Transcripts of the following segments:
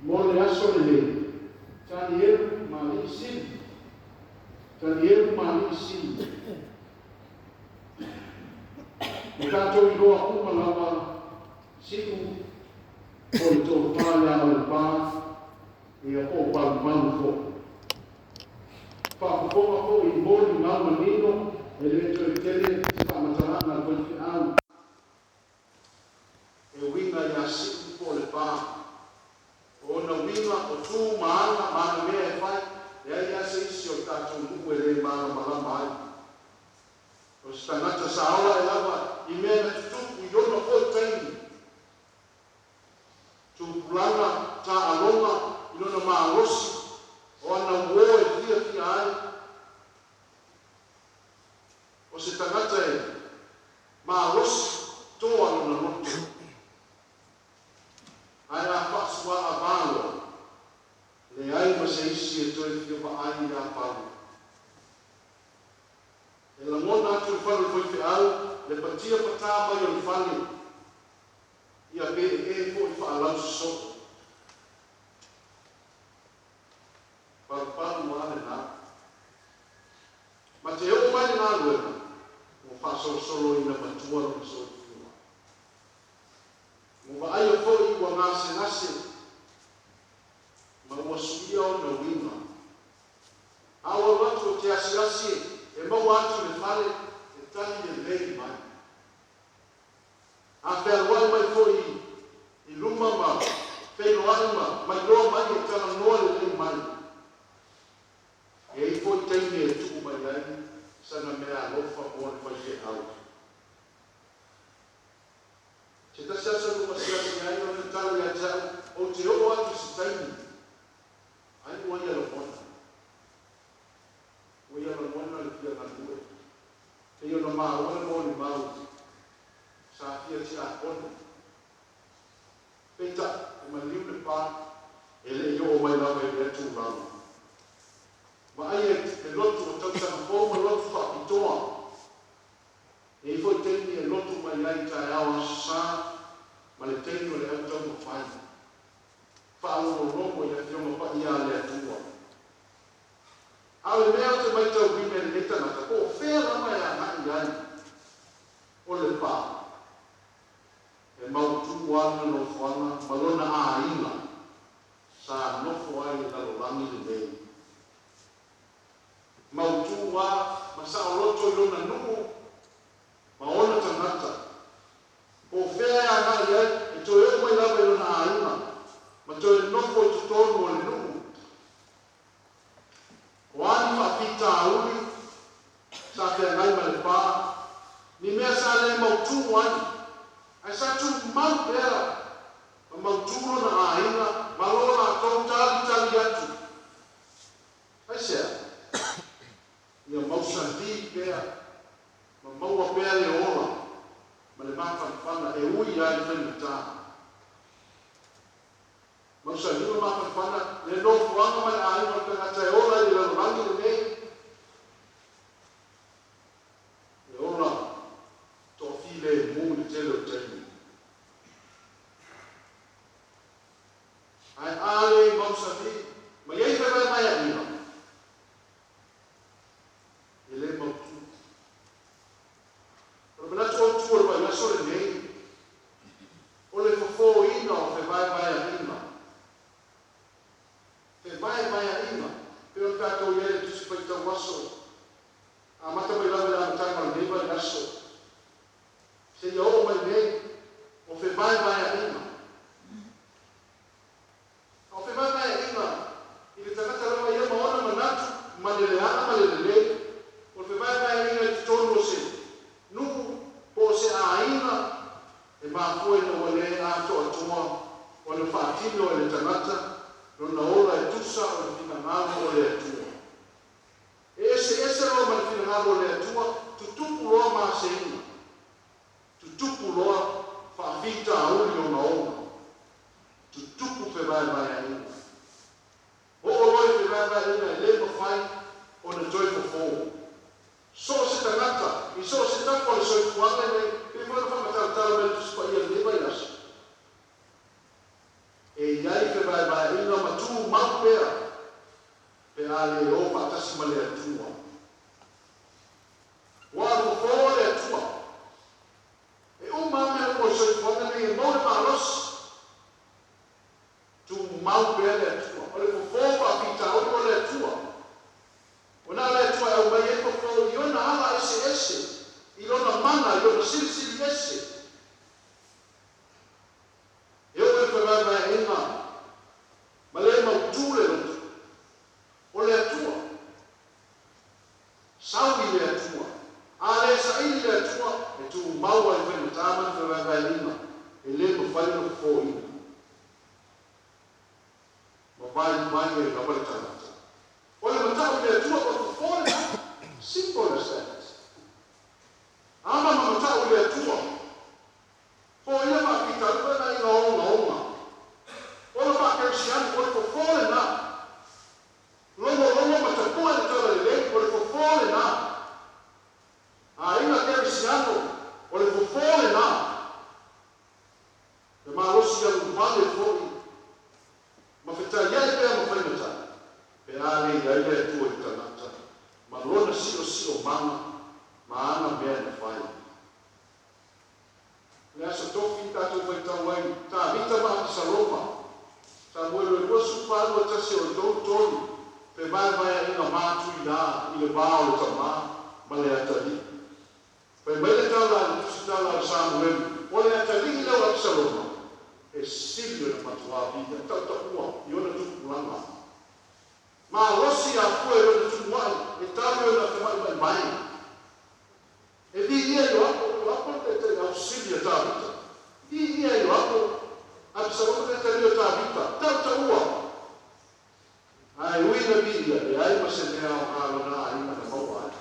Mo le aso lenei, Tanielu ma Alii Sili. Tanielu ma Alii Sili. Ua tatou iloa uma lava Si'u o le tofa ia Olepa, ia po o Palupalu foi. Faafofoga foi i molimau manino e le toe tele se faamatalaga a le faifeau e uiga ia Si'u po o Lepa. O ona uiga, o tu ma aga ma ana mea e fai, leai lava se isi o le tatou nuu e le malamalama ai. O se tagata sa ola ae lava i mea na tutupu i ona foi taimi, tupulaga taaloga i lona malosi, o ana uo e fiafia ai. O se tagata e malosi toa lona loto. Ae a faasuaava loa, leai ma se isi e toe fia vaai ia Palu. E lagona atu i le fale o le faifeau le patia patā mai o le fale, ia pe ee foi faalausosoo. Palupalu lava lena. Ma te oo mai le galuega, ua faasolosolo ina matua lona soifua. Ua vaaia foi ua gasegase ma ua suia ona uiga. A ua alu atu ou te asiasi e maua atu i le fale e tali lelei mai. A fealuai mai foi i luma ma feiloai ma mailoa mai e talanoa lelei mai. E i ai foi taimi e tuu mai ai sana meaalofa mo le faifeau. Se tasi aso na ou asiasi ai o lana tala ia te au, Ou te oo atu i se taimi, ai ua ia lagona. Ua ia lagona le fia galue. Pei ona maua le molimau sa fia tiakono. Peitai, e maliu le pa, e le i oo mai lava i lea tulaga. Vaaia le lotu o tausaga fou ma lotu faapitoa. E i ai foi taimi e lotu mai ai i taeao Aso Sa ma le taimi o le autaumafai. Faalogologo i Afioga Paia a le Atua. A o le mea ou te matauina i lenei tagata, po o fea lava e agai i ai o Lepa, e mautu lava lona nofoaga ma lona aiga sa nofo ai i le lalolagi lenei. Mautu lava ma saoloto i lona nuu ma ona tagata. Po o fea e agai i ai, e toe oo mai lava i lona aiga ma toe nofo i totonu o le nuu. O a ni faafitauli sa feagai ma Lepa, ni mea sa le mautu ai, ae sa tumau pea ma mautu lona aiga ma lo latou talitali atu. Aisea? Ia mausali pea ma maua pea le ola ma le mafanafana e ui lava i faigata. Mausali ma mafanafana le nofoaga ma le aiga o le tagata e ola i le lalolagi lenei. E ola toafilemu i le tele o taimi. Ae a le mausali ma i ai fevaevaeaiga, e le mautu. O le manatu autu o le vaiaso lenei, o le fofoina o fevaevaeaiga. Fevaevaeaiga, pei ona tatou i ai i le Tusi Faitau Aso, amata mai lava i le amataga o lenei vaiaso seia oo mai nei, o fevaevaeaiga. A o fevaevaeaiga i le tagata lava ia ma ona manatu ma le leaga ma le lelei, o le fevaevaeaiga i totonu o se nuu po o se aiga e mafua ina ua le atoatoa ona faatino e le tagata lona ola e tusa o le finagalo o le Atua. E eseese loa ma le finagalo o le Atua, tutupu loa maseiga, tutupu loa faafitauli ogaoga, tutupu fevaevaeaiga. Oo loa i fevaevaeaiga e le mafai ona toe fofo. So o se tagata i so o se tafa o le soifuaga lenei, pei foi ona faamatalatala mai e le Tusi Paia i lenei vaiaso, e i ai fevaevaeaiga. pea pe a le o faatasi ma le Atua. Ua fofo o le Atua. E uma mea uma o le soifuaga nei e maua le malosi. Tumau pea le Atua. O le fofo faafitauli o le Atua. O na le Atua e aumai ai fofo i ona ala eseese, i lona mana, i lona silisili ese. E oo i le fevaevaeaiga ma le mautū le loto. O le Atua. Sau i le Atua. A le saili le Atua, e tumau ai faigata ma le fevaevaeaiga, e le mafai ona fofoina. Ma vaivai ai lava le tagata. O le matau i le Atua o le fofo lena. Simple as that. Ama ma matau i le Atua. Foia faafitauli na ina ogaoga. O le faakerisiano, o le fofo lena. Logologo ma tapue le talalelei, o le fofo lena. Aiga kerisiano, o le fofo lena. Le malosi aluvale foi, ma fetaiai pea ma faigata, pe a le i ai le Atua i tagata, ma lona siosiomaga, ma ana mea na fai. Le aso tofi tatou faitau ai, Tavita ma Apisaloma, Samuelu e 24, 1 o le 33, fevaevaeaiga matuia i le va o le tamā ma le atalii. Fai mai le tala a le tusitala a le Samuelu, o le atalii lea o Apisaloma, e sili ona matuā viia tautaua i ona tupulaga. Malosi afua i lona tumuai, e tau i ona atamaimaimai. E viia Ioapo, o Ioapo le taitai ausili a Tavita. Viia Ioapo, Apisaloma le atalii o Tavita, tautaua. Ae ui na viia, leai ma se mea aoga lona aiga na maua ai.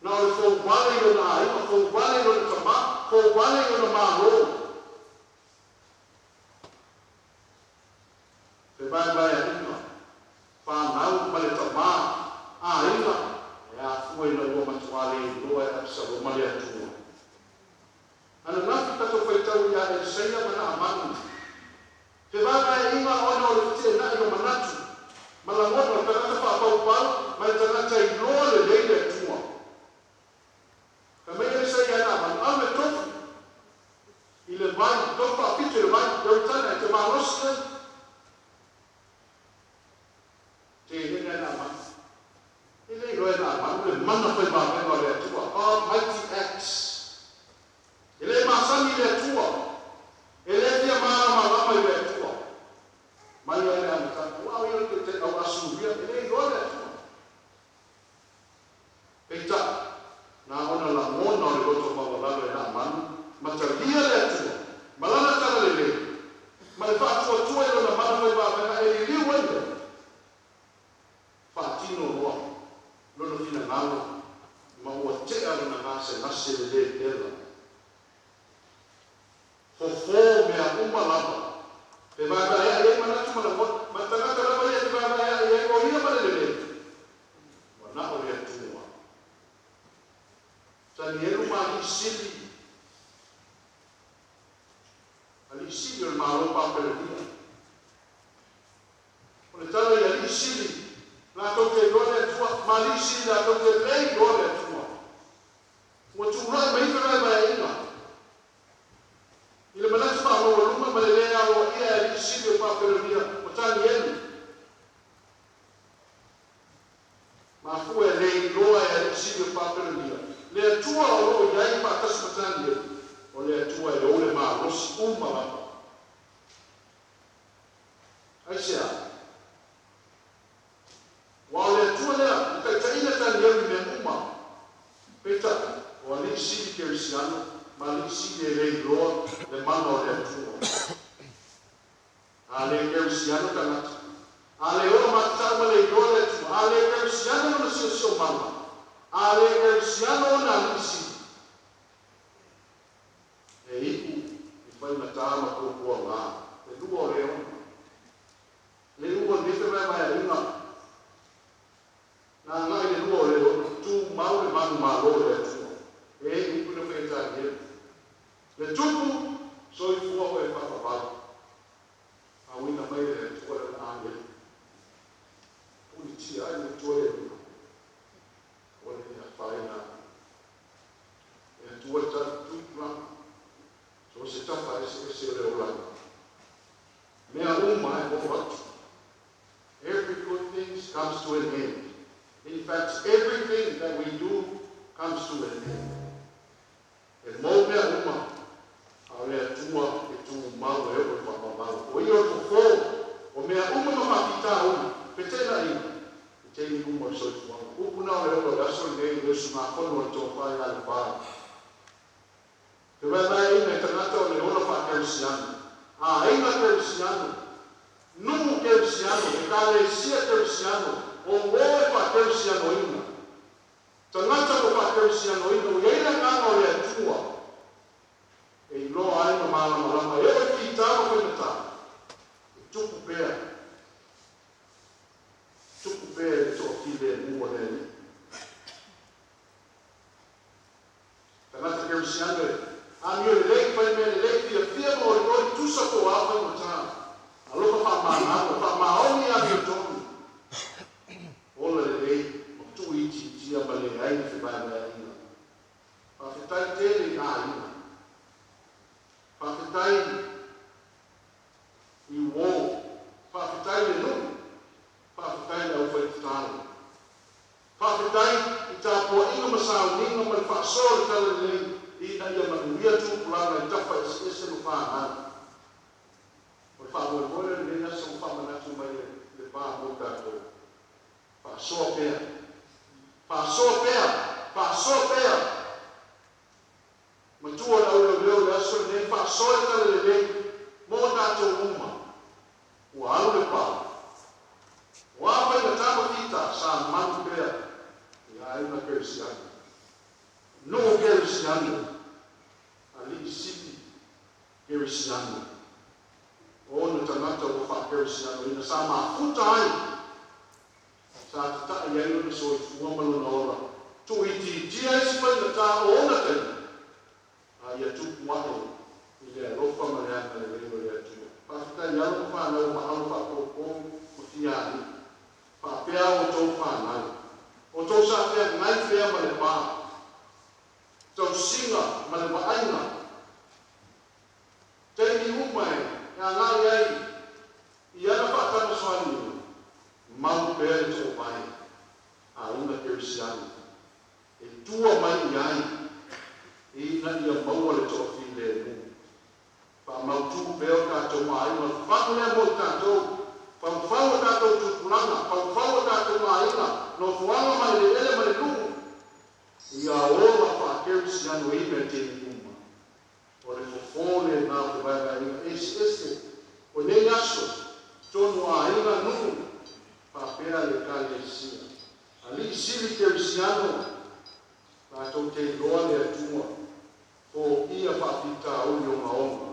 Na o le fouvale i lona aiga, fouvale i lona tamā, fouvale i lona malo. Fevaevaeaiga, fanau ma le tamā, aiga, e afua ina ua matuā le iloa e Apisaloma le Atua. Ananafi tatou faitau ia Elisaia ma Naamani. Fevaevaeaiga ona o le feteenai o manatu, ma lagona o le tagata faapaupau ma le tagata iloa lelei le Atua. Fai mai Elisaia ia Naamani, alu e tofu i le vai, tofu faapito i le vai, Ioritana, e te malosi ai. Teena e Naamani. E le iloa e Naamani le mana faimavega o le Atua, God mighty acts. E le masani i le Atua, e le fia malamalama i le Atua. Mai lava i le amataga, aua o ia le taitai au Asuria, e le iloa le Atua. Peitai, na ona lagona o le loto maualalo e Naamani, ma talia le Atua, ma lana talalelei, ma le faatuatua i lona mana faimavega e liliu ai mea. Faatino loa lona finagalo ma ua tea lona gasegase le lepera. Fofo mea uma lava. Fevaevaea'i ai manatu ma lagona, ma le tagata lava ia e fevaevaea'i ai, o ia ma le lelei, ua na o le Atua. Tanielu ma alii sili, alii sili o le Malo Papelelia. O le tala i alii sili, latou te iloa le Atua, ma alii sili latou te le iloa le Atua. Ua tulai mai fevaevaeaiga i le manatu faamaualuga ma le le aloaia e alii sili o Papelonia o Tanielu. Mafua e le iloa e alii sili o Papelonia le Atua o lo o i ai faatasi ma Tanielu, o le Atua e ou le malosi uma lava. Aisea? Aua o le Atua lea na taitaiina Tanielu i mea uma. Peitai, o alii sili kerisiano ma alii sili e le iloa le mana o le Atua. A le kerisiano tagata, a le ola matatau ma le iloa le Atua, a le kerisiano lona siosiomaga, a le kerisiano ona alii sili, e iu i faigata ma puapuaga, le lua o le 6. Le iuga o lenei fevaevaeaiga, na agai le lua o le 6, tumau le manumalo o le Atua. E upu na fai e Tanielu. Le tupu, soifua oe e faavavau. Auina mai e le Atua lana agelu. tatai i tua le luna. O le mea whaina. E atua le tali tupulaga. So se tafa ese ese o le olaga. Mea uma e oo atu. Every good thing comes to an end. In fact, everything that we do comes to an end. E mau mea uma, a o le Atua e tumau e oo i le faamamalu. O ia o le fofo o mea uma ma faafitauli, feteenaiga, i taimi uma o le soifuaga. Upu na o le ola o le aso lenei i le usugafono a le Tofa ia Lepa. Fevaevaeaiga i tagata o le ola faakerisiano, aiga kerisiano, nuu kerisiano, ekalesia kerisiano, o uo e faakerisianoina. Tagata ua faakerisianoina, ua i ai le agaga o le Atua e iloa ai ma malamalama e oo i fita ma faigata, e tupu pea, tupu pea i le toafilemu o le Alii. Tagata kerisiano e amio lelei, fai mea lelei, fiafia ma olioli, tusa po o a faigata, alofa faamagalo, faamaoni amiotonu, ola lelei ma tuuitiitia ma leai ni fevaevaeaiga. Faafetai tele i aiga. Faafetai i uo. Faafetai i le nuu. Faafetai i le aufaitatalo. Faafetai i tapuaiga ma sauniga ma le faasoa o le talalelei ina ia manuia tupulaga i tafa eseese ma fanau. O le faamoemoe lea o lenei aso ua faamanatu mai e le pa mo tatou. Faasoa pea. Faasoa pea. Faasoa pea. Matua le au leoleo i le aso lenei, faasoa le talalelei mo tatou uma. Ua alu le pa. O a faigata ma fita, sa malu pea i aiga kerisiano, nuu kerisiano, alii sili kerisiano, o ona tagata ua faakerisianoina sa mafuta ai, sa tatai ai lona soifua ma lona ola, tuuitiitia isi faigata o ona taimi, a ia tupu ae i le alofa ma le agalelei o le Atua. Faafetai i alo ma fanau ma alo faapoupou ma fialia. Faapea a outou fanau. Outou sa feagai pea ma le pa, tausiga ma le vaaiga. Taimi uma e agai ai i ana faatamasoaliiga, mau pea le toovae a aiga Kerisiano e tua mai i ai ina ia maua le toafilemu. Faamautu pea o tatou aiga, o le fafagu lea mo i tatou, faufau o tatou tupulaga, faufau o tatou aiga, nofoaga ma eleele ma le nuu, ia ola faakerisianoina i taimi uma. O le fofo lena o fevaevaeaiga eseese o nei aso, totonu o aiga, nuu, faapea le Ekalesia. Alii Sili Kerisiano, latou te iloa le Atua, foia faafitauli ogaoga.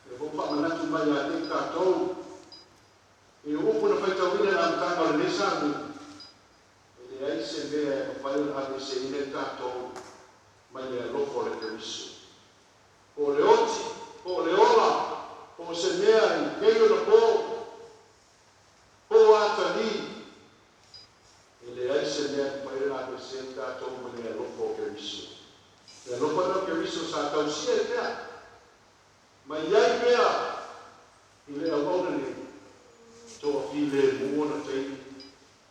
Lea foi ua faamanatu mai ia te i tatou, i upu na faitauina i le amataga o lenei sauniga, e leai se mea e mafai ona aveeseina i tatou mai le alofa o le Keriso. Po o le oti, po o le ola, po o se mea i nei ona po, po o atalii, e leai se mea e mafai ona aveesea i tatou mai le alofa o Keriso. Le alofa lea o Keriso sa tausia ai pea, ma i ai pea i le auauna nei, toafilemu ona taimi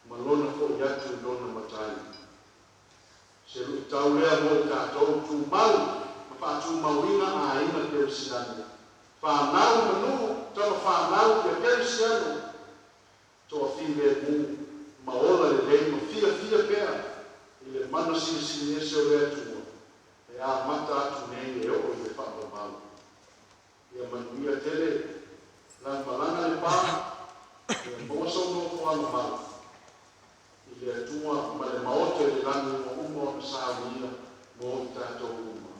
ma lona foi atu i lona Matai. Se luitau lea mo i tatou, tumau ma faatumauina aiga kerisiano, fanau ma nuu, tama fanau ia kerisiano, toafilemu ma ola lelei ma fiafia pea i le mana silisili ese o le Atua e amata atu nei e oo i le faamamalu. Ia manuia tele lau malaga le pa, ia maua sou nofoaga mau i le Atua ma le Maota i le lagi ua uma ona saunia mo i tatou uma.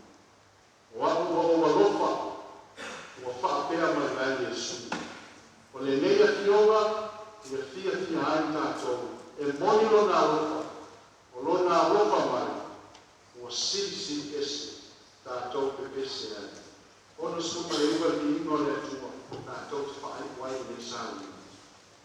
O au ua ou alofa, ua faapea mai ai Iesu. O lenei afioga ia fiafia ai tatou, e moni lona alofa, o lona alofa mai ua silisili ese tatou pepese ai. 69 le viiga o le Atua.